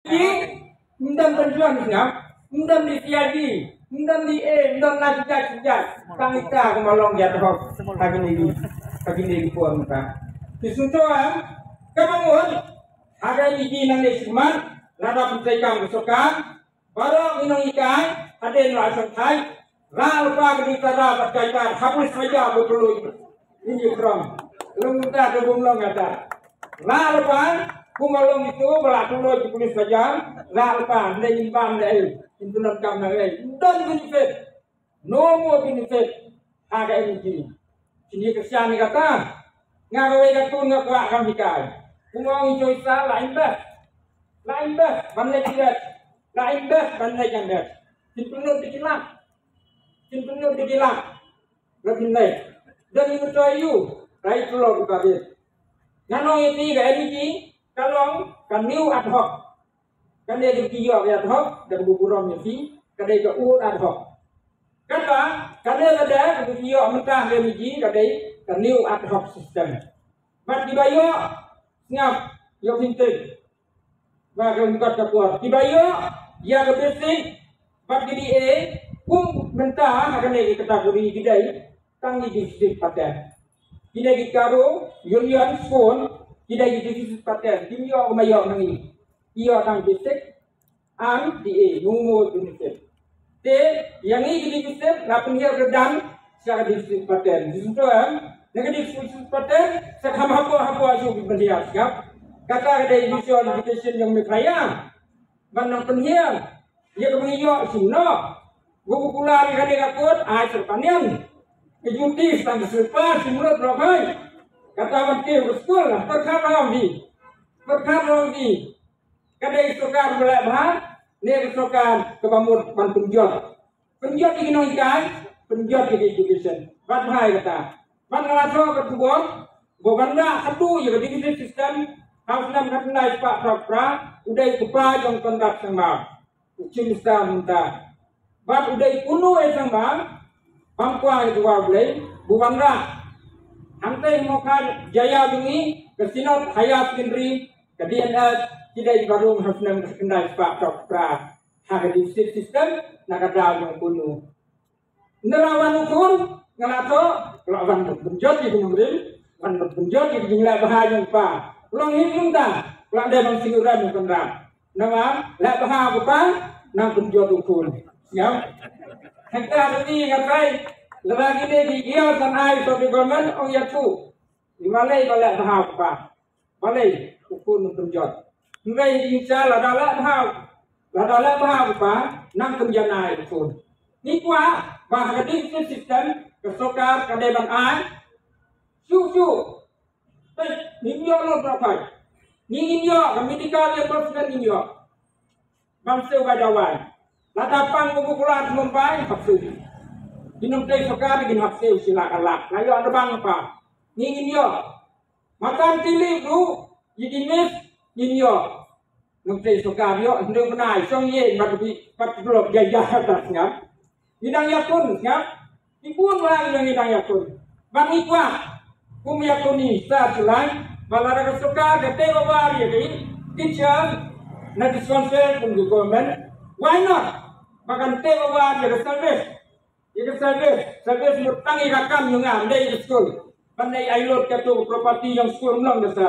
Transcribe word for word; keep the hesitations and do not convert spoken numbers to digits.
Ki, ym don ban juan sngap, ym don di C I D, ym don di A, ym don la jingïaid jingïaid. Tang ita ka ma long ïa thok. Ha kine ki, ha kine ki por mynta. Ki sngewthuh em, kaba mut ha ka NUG nangne shakhmat, lada pyntrei kam ka sorkar, baroh ngi nonghikai hadien la shongthait, la lypa ka dei tara bad kai tar ha police bazaar ba pynlut. Ini from lung ta ka bum long kata. La lypa kumba long itu ba la pynlut ki police bazaar, la lypa ne ngin bam ne ei, ngin pynlong kam ne ei. Don't benefit. No more benefit. Ha ka NUG. Sini ka sian ni kata. Nga kawei ka tun nga kwah kam hikai. Kumba ngi joi sa la invest. La invest ban leh kiret. La invest ban leh kiret. Kin pynlut di kilat. Kin pynlut di kilat. Nga kin leh. Dan ngi mutoi yu. Rai tulor ka bit. Nga nong iti ka NUG. Ka long ka new ad hoc. Kane ka ki ïoh ad hoc, da ka burom ïa phi, ka dei ka old ad hoc. Kata, kane ka dei ka ki ïoh mynta ka NUG, ka dei ka new ad hoc system. Bad kiba ïoh, sngap, ïoh pyntik. Ba ka ungkat ka por. Kiba ïoh, ïa ka basic, bad ki D A, kum mynta, ha kane ka category ki dei, tang ki deficit pattern. Kine ki karo, union, spoon, ki dei ki deficit pattern. Kim ïoh kumba ïoh nangne. Ïoh tang basic, am D A, no more benefit. Te, ïa ngi ki deficit, la pynhiar ka dang, sha ka deficit pattern. Di sdang, na ka deficit pattern, sa kham hapoh, hapoh, shu ki pynhiar, sngap. Kata ka dei Special Education jong Meghalaya. Ban nang pynhiar, ïa kaba ngi ïoh shim noh. Gu kular ïa kane ka kot, ai syrpan nian. Ka juti, tang ka syrpan, shim lut, rok hai. Kata ban kiew ka skul, pyrkhat rong di. Pyrkhat rong di. Ka dei sorkar ba leh bha, ne ka sorkar kaba mut ban pynjot. Pynjot ïa ki nonghikai, pynjot ïa ki education. Bad bha ïa kata. Bad nga la thoh ka khubor, ba ban rah haduh ïa ka deficit system, ha u snem khatkhyndai spah phra, u dei u kpa jong Conrad Sangma. U Chief Minister mynta. Bad u dei u kynnoh ïa Sangma, bam kwah ïa ka Blei, ba ban rah. Hangtei mo ka jaya jong ngi, ka Synod Higher Secondary, ka D N S, ki dei ba rung ha u snem khatkhyndai spah phra. Ha ka deficit system, na ka daw jong u kynnoh. Nara wan u khun, nga la thoh, la wan ban pynjot ïa ki nongrim, wan ban pynjot ïa ki jingleh bha jong u kpa. Long hi mynta, la dei ban sngewrem u Conrad. Namar, leh bha u kpa, nang pynjot u khun. Ïa. Hangta ri nga trai, lada kine ki ïa san ai to di government, ong ïa tu. Ïa balei ba leh bha u kpa. Balei, u khun u pynjot. Hynrei ïa ki jingshisha lada leh bha, lada leh bha u kpa, nang pynjanai u khun. Ngi kwah, ba ha ka deficit system, ka sorkar ka dei ban ai. Shuh shuh. Peit, ngin ïoh loan pra peit. Ngi ngin ïoh, ka medical reimbursement ngin ïoh. Bam siew ba jawai. Lada pang u bukular Mumbai, hap siew. Ki nongtrei sorkar, kin hap siew, shi lak ar lak. La ïoh da bang pa. Ngi ngin ïoh. Maternity leave ruh, ïa ki miss, ngin ïoh. Nongtrei sorkar ïoh, hynriew bnai, shong ïing, bad ki, bad ki blok, jai jai, bad sngap. Ngi dang ïakhun, sngap. Ngi bun lang ngi dang ïakhun. Bad ngi kwah, kum ïakhun ngi sa July, ba lada ka sorkar ka take over ïa ki teacher, na ki sponsor kum ki government. Why not? Ba kan take over ïa ka service. Ïa ka service, service mut tang ïa ka kam jong nga, ym dei ïa ka skul. Ban dei ai lut kato ka property jong skul, ym long da sa.